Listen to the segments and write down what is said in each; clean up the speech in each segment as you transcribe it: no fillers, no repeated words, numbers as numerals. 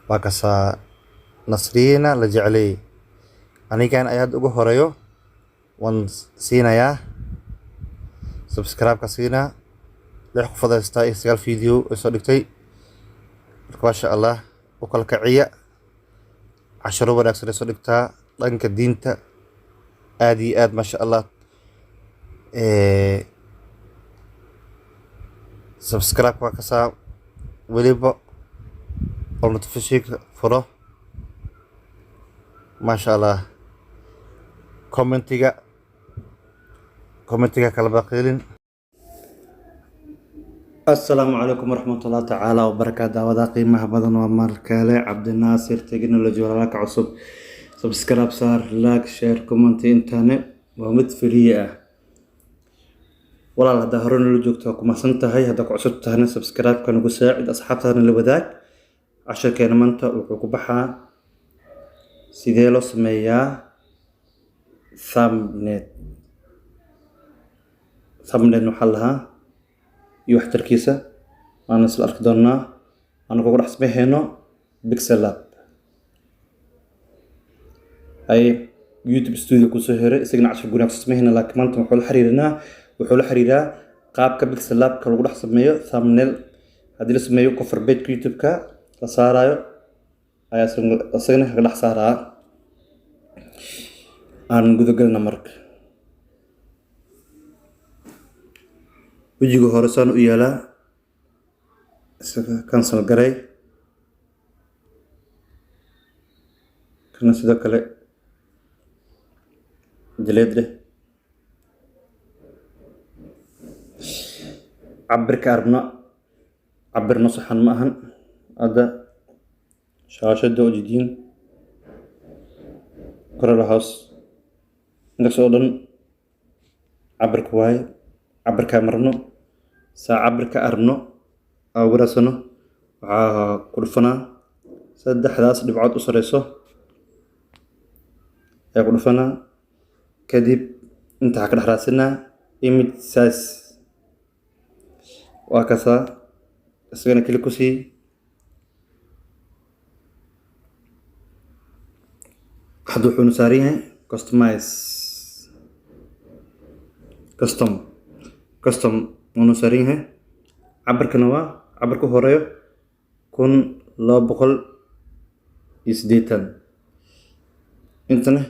Waa kasaa Nasriina la jeclay. Anigan ayaa hadda ugu horeeyo, waan siinayaa subscribe ka siinaa. Lix qofood haystaa iyo sagaal video ay soo dhigtay. Marka maasha Allah, u kala kiciya. Casharo wanaagsan ay soo dhigtaa dhanka diinta, aad iyo aad, maasha Allah. Subscribe waa kasaa, weliba oo notification furo. Maasha Allah, commentiga kala baqiilin. Asalaamu calaykum waraxmatullahi tacaala wabarakaatu. Daawadaha qiimaha badan, waa mar kale Cabdinaasir Technology. Walaalka cusub, subscribe saar, like, share, comment. Intane waa mid free ah, walaal. Haddaa hore nala joogto, waa ku mahadsan tahay. Haddaa ku cusub tahayna, subscribe-ka nagu saacid, asxaabtaadana la wadaag. Casharkeena maanta wuxuu ku baxaa sidee loo sameeyaa thumbnail. Thumbnail waxaa lahaa iyo waxtarkiisa waana isla arki doonaa, waana kugu dhex sameyhayno Pixel Lab ay YouTube Studio kusoo heray. Isagana cashar gunaag sameyhayna, laakiin maanta wuxuu la xiriiraa qaabka Pixel Labka lagu dhex sameeyo thumbnail. Haddii la sameeyo cover page YouTube-ka la saarayo ayaa isagana kaga dhex saaraa. Aan gudagalna. Marka wejiga hore saan u yaalaa, isaga cancel garay. Kana sidoo kale delete leh. Cabirka arabno, cabirno saxan ma ahan. Hadda shaashada ujeediin, kor hoos, intaas oo dhan cabirka waaye. Cabirkaa marno saa cabirka arabno aa ugu raadsano, waxaa ku dhufanaa saddexdaas dhibcood u sareyso ayaa ku dhufanaa. Kadib inta waxaa ka dhex raadsanaa image size. Waa kasaa, isagana click ku sii. Hadda wuxuuna saaran yahay customize, custom, custom wuuna saaran yahay. Cabirkana waa cabirka u horeeyo 1280, intana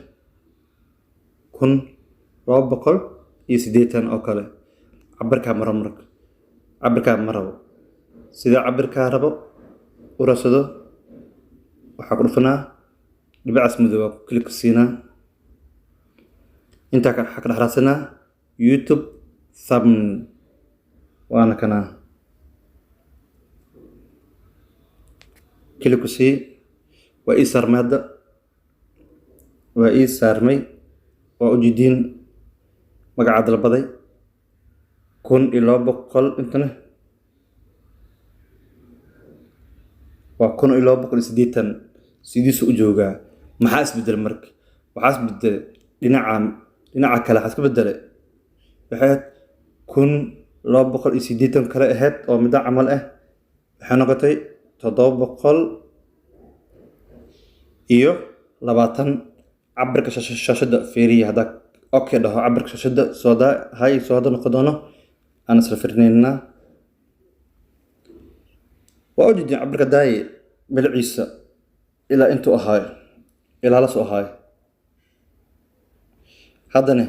1280 oo kale. Cabirkaa maro, marka cabirkaa ma rabo, sida cabirkaa rabo u raadsado, waxaa ku dhufanaa dhibicaas madow, waa ku click siinaa. Intaa waxaa ka dhex raadsanaa YouTube thumbnail, waana kanaa. Click ku sii. Waa ii saarmay hadda, waa ii saarmay. Waa ujeediin magaca dalbaday 1200, intana waa 1280. Sidiisu u joogaa. Maxaa isbedelay marka? Waxaa isbedelay dhinaca kale. Waxaa iska bedelay, waxay ahayd 1280 kale ahayd oo midda camal ah, waxay noqotay 720. Cabirka shaashadda fiiriya. Haddaa okay dhaho, cabirka shaashadda soodaa hay soo hadda noqon doono, aan isla firinaynaa. Waa ujeedin cabirka daaye biliciisa ilaa intuu ahaayo, ilaa la soo ahaayo. Haddana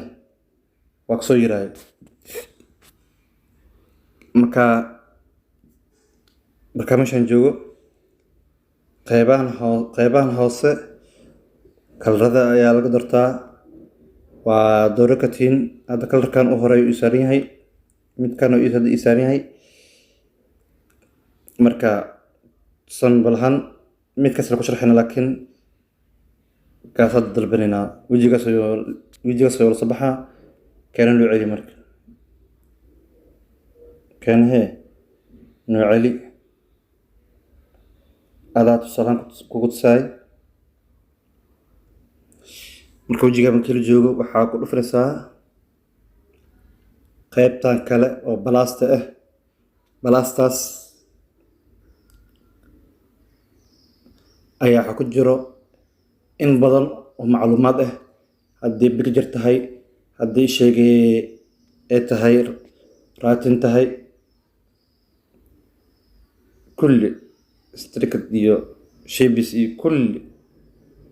waa kasoo yiraayo. Markaa meeshaan joogo, qeybahan hoose colorada ayaa laga doortaa, waa dooro kartiin. Hadda colorkan u horeeyo uu saaran yahay, midkan uu hadda ii saaran yahay. Marka sanbalahaan mid kasta ku sharxayna, laakiin kaas hadda dalbanaynaa. Wejigaas ayuu la soo baxaa. Keena loo celi marka, keena hee noo celi. Adaa tusaalaan kugu tusaay. Marka wejiga markii la joogo, waxaa ku dhufanaysaa qaybtan kale oo plusta ah. Plustaas Ayaa waxaa ku jiro in badan oo macluumaad ah, haddii picture tahay, haddii sheegay ay tahay, writing tahay, kulli sticker iyo shapes iyo kulli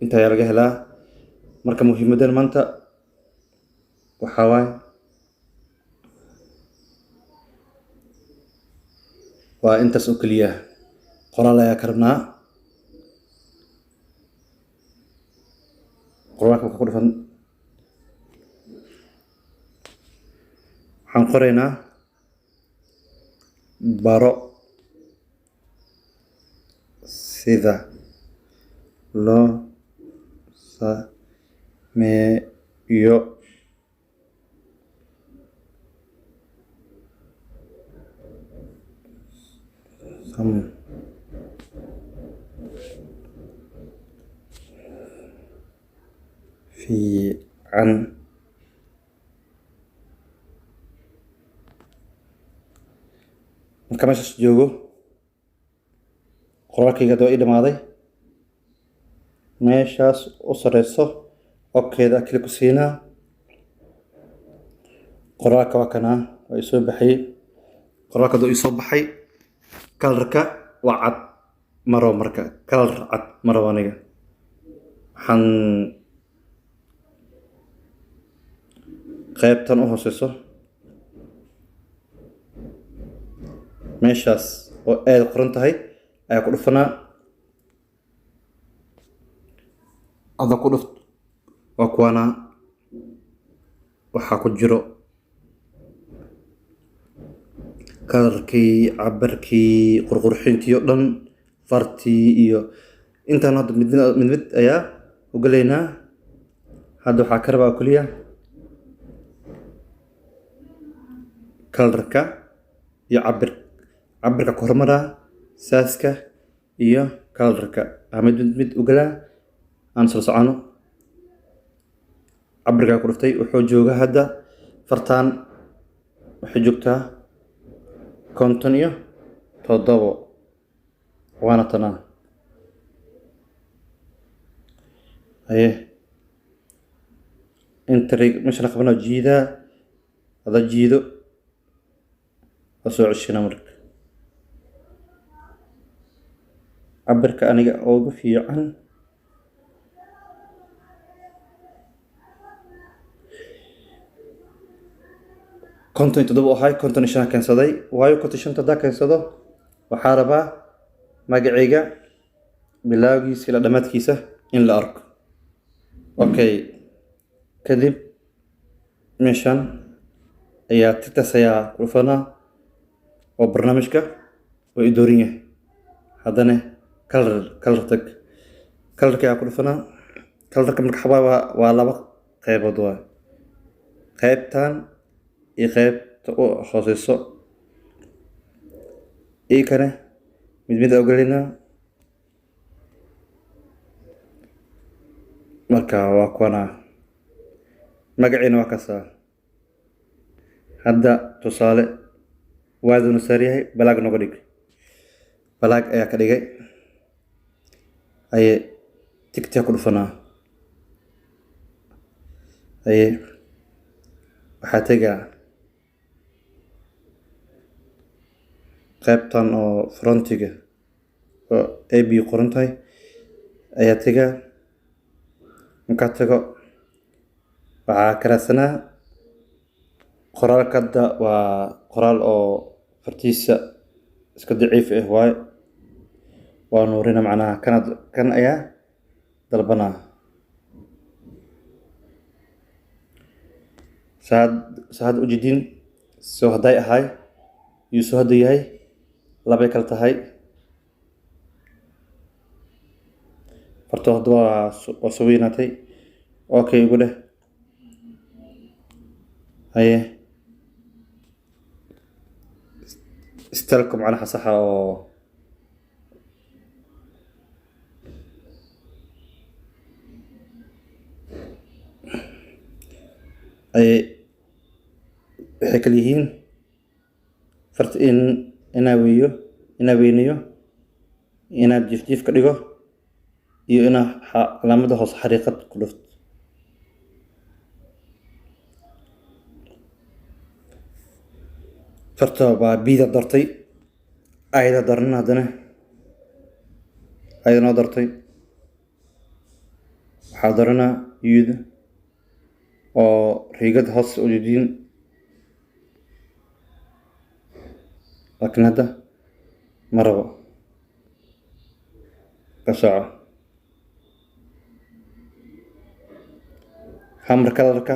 inta ayaa laga helaa. Marka muhiimadan maanta waxaa waaye waa intaas oo keliya. Qoraal ayaa ka rabnaa. Qoraalka marka ku dhufan, waxaan qoraynaa "Baro sida loo sameeyo fiican." Marka meeshaas joogo, qoraalkayga hadda waa ii dhamaaday. Meeshaas u sareyso okay-da click ku siinaa. Qoraalka waa kanaa, waa ii soo baxay. Qoraalka hadda ii soo baxay, colorka waa cad maro. Marka color cad maro, aniga waxaan qaybtan u hooseyso, meeshaas oo aada qoran tahay ayaa ku dhufanaa. Ada ku dhuft, waa kuwaana waxaa ku jiro colorkii, cabirkii, qurqurxintii oo dhan, fartii iyo intaan. Hadda mid mid mid ayaa u galaynaa. Hadda waxaa ka rabaa oo keliya colorka iyo cabir. Cabirka ku hormaraa, sizeka iyo colorka aa mid mid mid u galaa. Aan soo socono. Cabirkaa ku dhuftay, wuxuu joogaa hadda fartaan waxay joogtaa 57, waana tanaa. Haye, intrig meesha la qabana jiidaa, hada jiido, waa soo ceshina. Marka cabirka aniga ugu fiican 57 ahay, 55 keensaday, waayo 55-ta haddaa keensado, waxaa rabaa magacayga bilowgiisa ilaa dhammaadkiisa in la arko. Okay, kadib meeshan ayaa tigtaas ayaa ku dhufanaa oo barnaamijka waa i dooran yahay. Haddana color tag, colorka ayaa ku dhufanaa. Colorka marka xabaa waa laba qaybood, waa qaybtan iyo qaybta u hooseyso. Ii kane mid mid aa ugelinaa. Marka waa kuwana, magaciina waa kasaa. Hadda tusaale waaduna saar yahay, black nooga dhig. Black ayaa ka dhigay. Haye, tickta ku dhufanaa. Haye, waxaa tegaa qaybtan oo fontiga oo a b qoran tahay ayaa tegaa. Markaa tago, waxaa ka raadsanaa qoraalka. Hadda waa qoraal oo fartiisa iska daciif ah waaye, waa nuurina. Macnaha kanad kan ayaa dalbanaa. Saad saad ujeedin, soo hadday ahay iyo soo hadda yahay labay kala tahay. Farto hadda waa soo weynaatay. Okay, igu dheh. Haye, styleka macnaha saxa oo ay waxay kala yihiin farta in inaa weeyo, inaa weynayo, inaa jiif jiif ka dhigo. Iyo inaa calaamada hoose xariiqad ku dhufto. Farta waa bida doortay, ayada dooran, haddana ayada noo doortay. Waxaa dooranaa yuda oo riigad hoos ujeediin, laakiin hadda ma rabo. Ka soco. Hamar colorka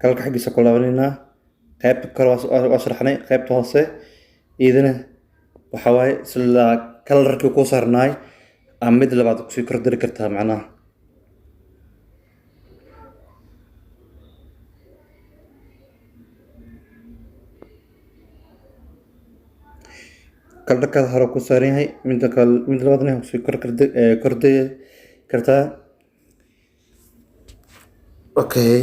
xaggiisa ku laabanaynaa. Qaybta kore waa sharaxnay. Qaybta hoose iyadana waxaa waaye isla colorkii kuu saarnaay ama mid labaad kusii kordari kartaa macnaha. Colorkaada hore ku saaran yahay, midda kale, mid labaadna kusii kor kordari kartaa. Okay,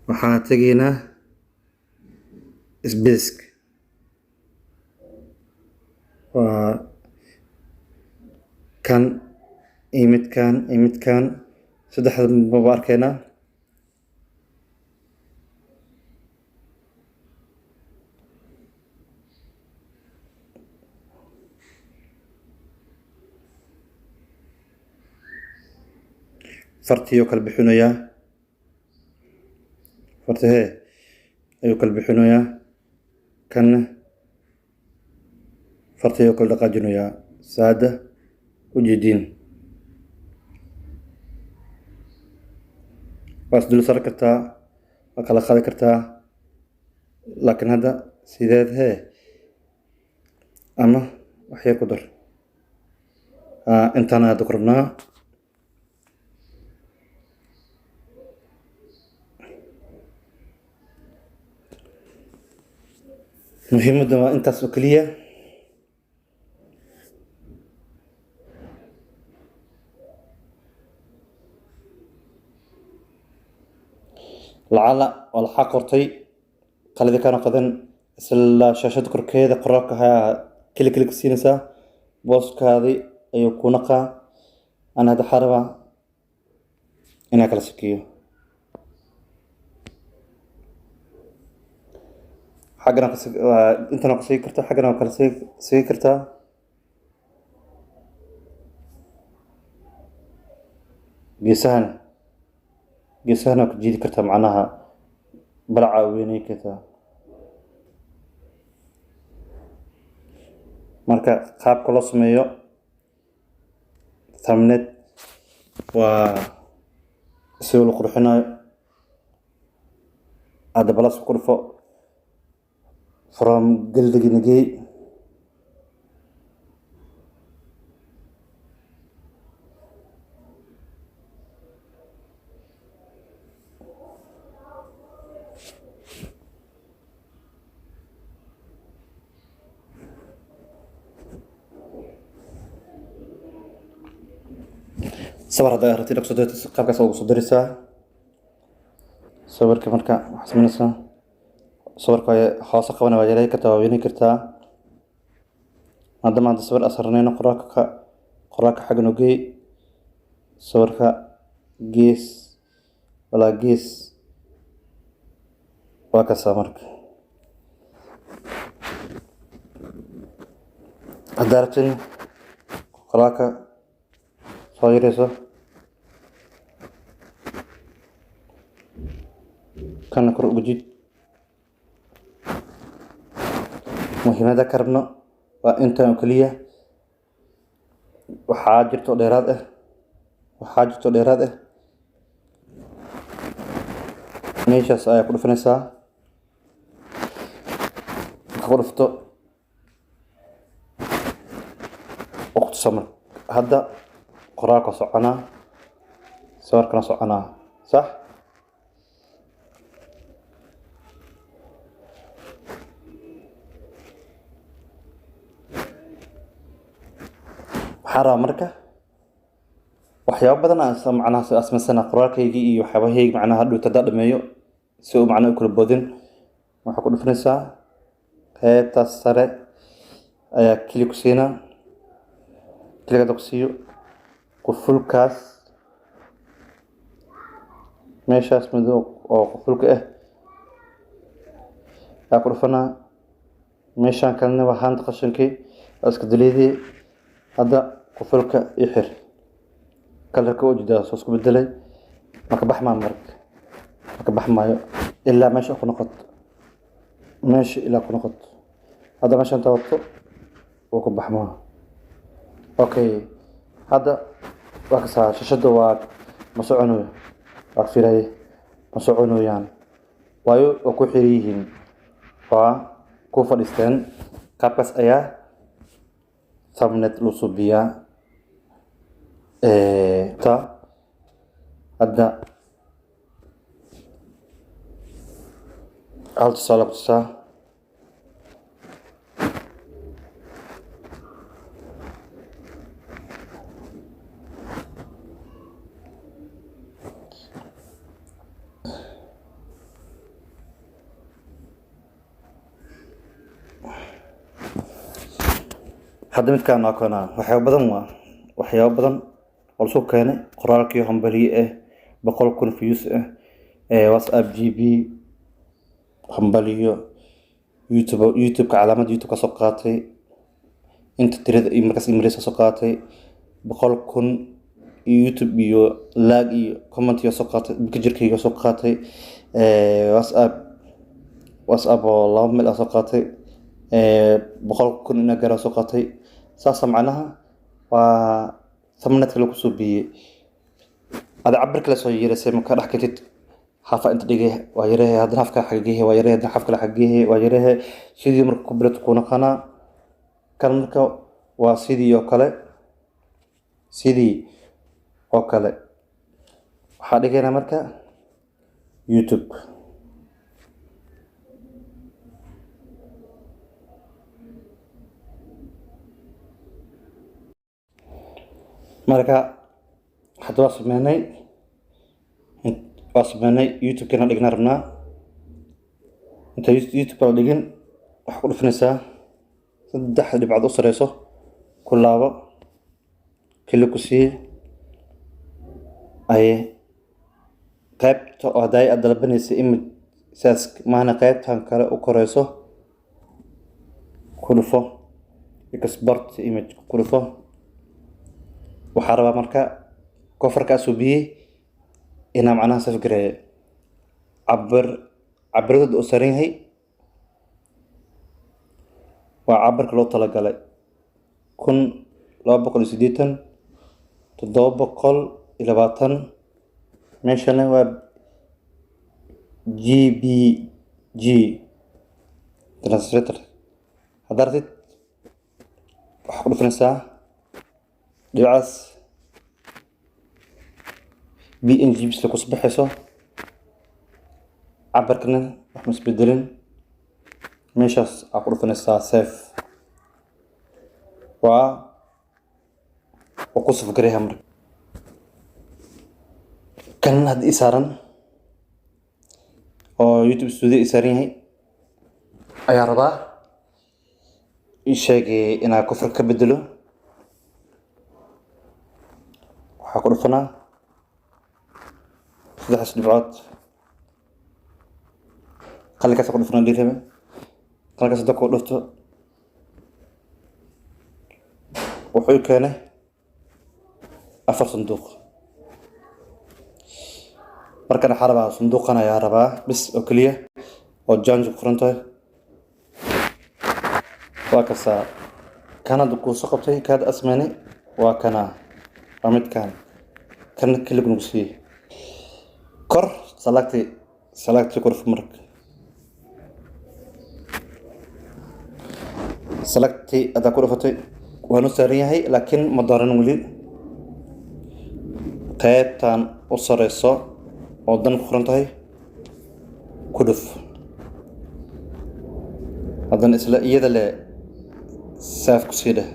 waxaan tegaynaa space, waa kan iyo midkan iyo midkan, saddexda maba arkaynaa. Fartiyuu kala bixinayaa, farti hee ayuu kala bixinayaa, kanna fartiyuu kala dhaqaajinayaa saada ujeediin. Waa is dul saari kartaa, waa kala qaadi kartaa, laakiin hadda sideed hee ama wax yar ku dar. Intaan hadda ku rabnaa. Muhiimadda waa intaas oo keliya. Lacala waa laxaa qortay qaladi kana qadan, isla shaashada korkeeda qoraalka ayaa keli keli ku siinaysaa, booskaadii ayuu ku naqaa. Ana hadda waxaa rabaa inaan kala sokeeyo xaggana, intana ku sigi kartaa, xaggana waa kala sigi kartaa. Geesahan, geesahana ku jiidi kartaa, macnaha balaca weynay kartaa. Marka qaabka loo sameeyo thumbnail waa si la qurxinayo. Hadda plus ku dhufo, from gallery nagey. Sawir haddaa rabtid inaad kusoo dirto, qaabkaas ugu soo diraysaa sawirka. Marka waxaad sameynaysaa, sawirka hoose qabana, waa yareyn kartaa, waa weyneyn kartaa. Maadaama hadda sawir asarnayno, qoraalka xagga noo geey, sawirka gees walaa gees waa kasaa. Marka haddaa rabtin qoraalka soo yareyso, kana kor ugu jid. Muhiimada ka rabno waa intan oo keliya. Waxaa jirto dheeraad ah, waxaa jirto dheeraad ah. Meeshaas ayaa ku dhufanaysaa. Marka ku dhufto, waqti samar. Hadda qoraalka soconaa, sawirkana soconaa, sax. Waxaa rabaa marka waxyaabo badan aan macnaha asmansana qoraalkaygii iyo waxyaabahaygi, macnaha hadhowta haddaa dhameeyo si uu macnaha u kala boodin. Waxaa ku dhufanaysaa Qaybtaas sare ayaa click ku siinaa. Click hadda ku siiyo, qufulkaas meeshaas madow oo qufulka ah ayaa ku dhufanaa. Meeshaan kalena waa haanta qashinkii, waa iska daliidii. Hadda qufulka i xir, colorka u jeedaa soo isku bedelay. Marka bax maa, marka bax maayo ilaa meesha ku noqoto, meesha ilaa ku noqoto. Hadda meeshaan tabato, wuu ku baxmaa. Okay, hadda waa kasaa. Shashada waa ma soconayo, waa fiiraye, ma soconayaan, waayo waa ku xiran yihiin, waa ku fadhiisteen. Qaabkaas ayaa thumbnail loo suubiyaa. Ta hadda hal tusaale ku tusaa. Hadda midkaan waa kana. Waxyaabo badan, waa waxyaabo badan oo lasoo keenay. Qoraalkii hambaliye ah, 100,000 views ah, WhatsApp GB, hambaliyo YouTube, YouTube-ka calaamad YouTube ka soo qaatay, inta tirada iyo markaas imaileysa soo qaatay, 100,000 YouTube iyo like iyo comment iyo soo qaatay, picture-kayga soo qaatay, WhatsApp oo 2 mil ah soo qaatay, 100,000 ina gaara soo qaatay. Saasa macnaha waa thumbnailka lagu soo biyey. Ada cabir kale soo yeerasay, marka dhex katid hafa inta dhigay waa yarehe, haddana hafka xageehe waa yarehe, haddana haf kale xageehe waa yarehe. Sidii marka ku bilato ku naqanaa kan. Marka waa sidii oo kale, sidii oo kale waxaa dhigaynaa marka YouTube. Marka hadda waa sameynay, YouTube-kana dhignaa rabnaa. Inta YouTube la dhigin, waxaa ku dhufanaysaa saddex dhibcood u sareyso, ku laabo, click ku sii aye qaybta oo hadday aad dalbanaysa image sidaas maahna. Qaybtan kale u koreyso ku dhufo, export image ku dhufo. Waxaa rabaa marka coverkaa suubiyey inaa macnaha save gareeyo. Cabir cabiradooda uu saaran yahay waa cabirka loo talagalay, 1280, 720. Meeshana waa JPG translator. Haddaa rabtid, waxaa ku dhufanaysaa dhibcaas, PNG bis kusoo baxayso. Cabirkana wax ma isbedelin. Meeshaas aa ku dhufanaysaa save, waa ku save gareeya. Marka kan hadda ii saaran oo YouTube Studio ii saaran yahay ayaa rabaa ii sheegay inaa cover ka bedelo. Waxaa ku dhufanaa saddexdaas dhibcood, qalinkaas ku dhufanaa dhiirame. Qalinkaas hadda ku dhufto, wuxuu ii keenay afar sanduuq. Markan waxaa rabaa sanduuqan ayaa rabaa bis oo keliya oo change ku qoran tahay. Waa kasaa kan hadda kuu soo qabtay kaad asmaanay, waa kana, waa midkan. Kan click nagu siiyey kor, select ku dhufo. Marka select haddaa ku dhufatay, waanu saaran yahay, laakiin ma dooran weli. Qaybtan u sareyso oo done ku qoran tahay ku dhuf. Haddana isla iyada le save ku sii dheh.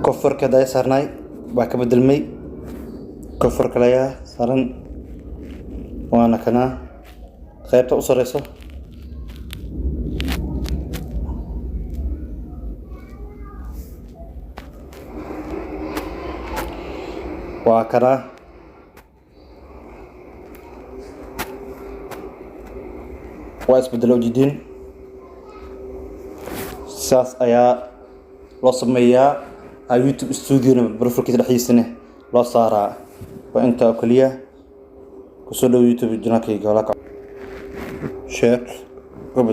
Coverka haddaa saarnaay waa ka bedelmay, cover kale ayaa saaran, waana kana. Qaybta u sareyso waa kanaa. Waa isbedelo ujeediin. Saas ayaa loo sameeyaa YouTube Studiona, profilkiisa dhexdiisana loo saaraa. Waa intaa oo keliya. Kusoo dhow YouTube channelkayga. Share.